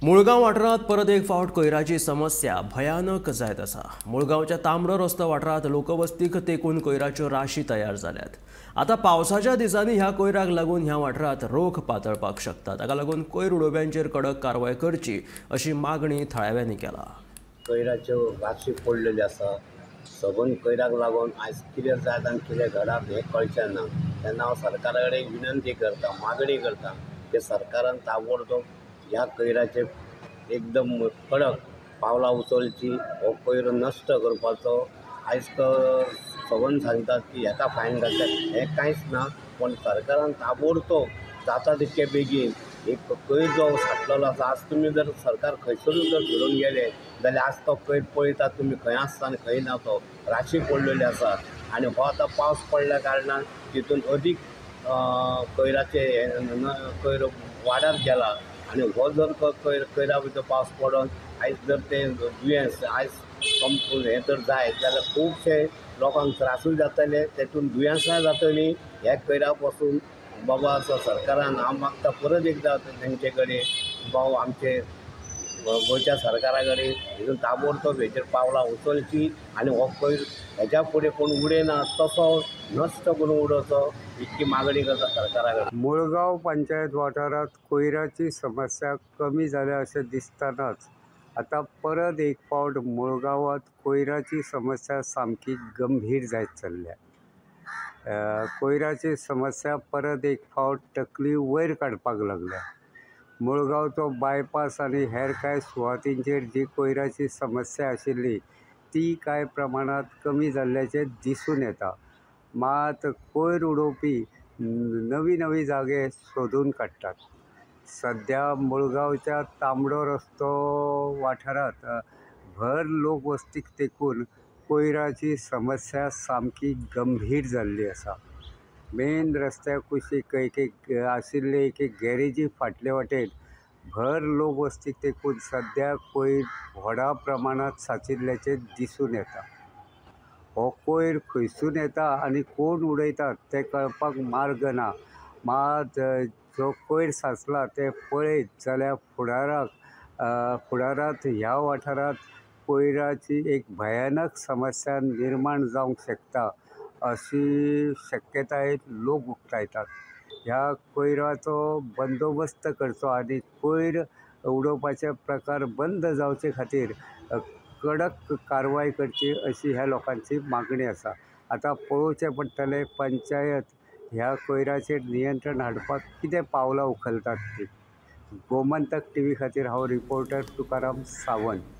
मुळगांव वाठारांत परत एक फावट कोयराची समस्या भयानक जायत आसा। मुळगांवच्या तांबडो रस्तो वाठारांत लोकवस्तीक तेकून कोयराच्यो राशी तयार जाल्यात। आतां पावसाच्या दिसांनी ह्या कोयराक लागून ह्या वाठारांत रोग पातळपाक शकता। ताका लागून कोयर उडोवप्यांचेर कडक कारवाय करची अशी मागणी थळाव्यांनी केला। कोयराच्यो राशी पडलेल्यो आसा, सबंद कोयराक लागून आयज कितें जायत आनी कितें घडप हें कळचें ना। तेन्ना हांव सरकारा कडेन विनंती करता, मागणी करता की सरकारान ताबडतोब ह्या कोयराचेर एकदम कडक पावलां उचलची, हो कोयर नश्ट करपाचो। आयज सबंद सांगतात की हेका फायन घातल्या, हें कांयच ना, पूण सरकारान ताबडतोब जाता तितके बेगीन एक कोयर जो साठलेलो आसा, आज तुमी जर सरकार खंयसरूय जर फिरून गेले जाल्यार आज तो कोयर पळयतात तुमी खंय आसता आनी खंय ना, तो राशी पडलेली आसा। आनी हो आतां पावस पडल्या कारणान तितून अदीक कोयराचे कोयर वाडत गेला आनी हो जर कोयरा भितर पावस पडोन आयज जर तें दुयेंस आयज हें जर जायत जाल्यार खुबशे लोकांक त्रासूय जातले, तेतून दुयेंसां जातलीं ह्या कोयरा पासून। बाबा सरकारान हांव मागता परत एकदां तेंचे कडेन, बाबा आमचे गोंयच्या सरकारा कडेन हितून ताबडतोब हेचेर पावलां उचलची आनी हो कोयर हेच्या फुडें कोण उडयना तसो नश्ट करून उडोवचो, इतकी मागणी करता सरकारा कडेन। मुळगांव पंचायत वाठारांत कोयराची समस्या कमी जाल्या अशें दिसतनाच आतां परत एक फावट मुळगांवांत कोयराची समस्या सामकी गंभीर जायत चल्ल्या। कोयराची समस्या परत एक फावट तकली वयर काडपाक लागल्या। मुळगांवचो बायपास आनी हेर कांय सुवातींचेर जी कोयराची समस्या आशिल्ली ती कांय प्रमाणांत कमी जाल्ल्याचें दिसून येता। मात कोयर उडोवपी नवी नवी जागे सोदून काडटात। सद्या मुळगांवच्या तांबडो रस्तो वाठारांत भर लोकवस्तीक तेकून कोयराची समस्या सामकी गंभीर जाल्ली आसा। मेन रस्त्या कुशीक एक एक आशिल्ले एक एक गॅरेजी फाटले वाटेन भर लोकवस्तीक तेकून सद्या कोयर व्हडा प्रमाणांत सांचिल्ल्याचें दिसून येता। हो कोयर खंयसून येता आनी कोण उडयतात तें कळपाक मार्ग ना। मात जो कोयर सांचला तें पळयत जाल्यार फुडारांत ह्या वाठारांत कोयराची एक भयानक समस्या निर्माण जावंक शकता अशी शक्यताय लोक उक्तायतात। ह्या कोयराचो बंदोबस्त करचो आनी कोयर उडोवपाचे प्रकार बंद जावचे खातीर कडक कारवाय करची अशी ह्या लोकांची मागणी आसा। आतां पळोवचें पडटलें पंचायत ह्या कोयराचेर नियंत्रण हाडपाक कितें पावलां उखलतात ती। गोमंतक टीव्ही खातीर हांव रिपोर्टर तुकाराम सावंत।